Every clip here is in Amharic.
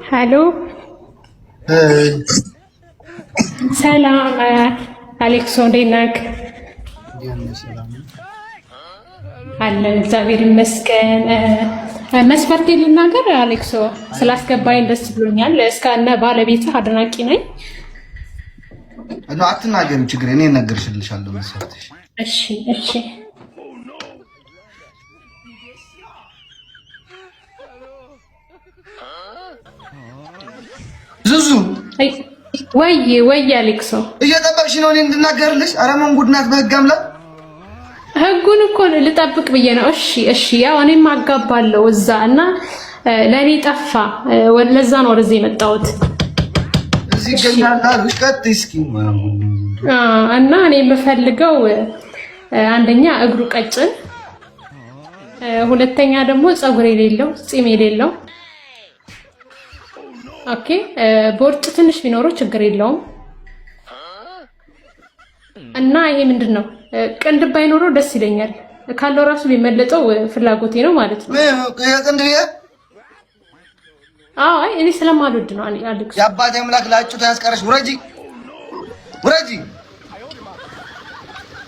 Hello፣ ሰላም አሌክሶ፣ እንዴት ነህ? አለን እግዚአብሔር ይመስገን። መስፈርቴ ልናገር አሌክሶ፣ ስላስገባኝ ደስ ብሎኛል። እስከነ ባለቤትህ አድናቂ ነኝ። አትናገሪም፣ ችግር እኔ እነግርሽልሻለሁ መስፈርትሽ። እሺ እሺ። ዙዙ ወይ ወይ፣ አሌክሶ እየጠበቅሽ ነው እኔ እንድናገርልሽ? ኧረ ምን ጉድ ናት! በህግ አምላክ ህጉን እኮ ልጠብቅ ብዬ ነው። እሺ እሺ፣ ያው እኔም አጋባለሁ እዛ እና ለእኔ ጠፋ። ለዛ ነው ወደዚህ የመጣሁት። እዚህ ይገኛል አሉሽ። ቀጥይ እስኪ። እና እኔ የምፈልገው አንደኛ እግሩ ቀጭን፣ ሁለተኛ ደግሞ ፀጉር የሌለው፣ ፂም የሌለው። Okay። ቦርጭ ትንሽ ቢኖረው ችግር የለውም። እና ይሄ ምንድን ነው፣ ቅንድብ ባይኖረው ደስ ይለኛል። ካለው ራሱ ቢመለጠው ፍላጎቴ ነው ማለት ነው። ቅንድብ? አዎ፣ አይ እኔ ስለማልወድ ነው አሌክስ። የአባቴ አምላክ ላጩ ያስቀረሽ። ውረጂ ውረጂ።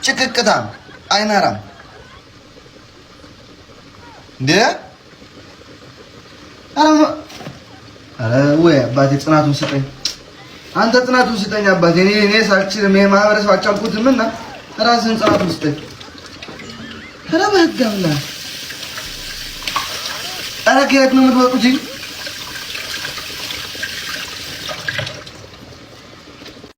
ጭቅቅታም አይናራም እንዴ! ኧረ ወይ አባቴ ጽናቱን ስጠኝ። አንተ ጽናቱን ስጠኝ አባቴ። እኔ ሳልችልም ይሄ ማህበረሰብ አልቻልኩትም እና ራስህን ጽናቱን ስጠኝ። ኧረ በህግ አምላክ! ኧረ ከየት ነው የምትወጡት?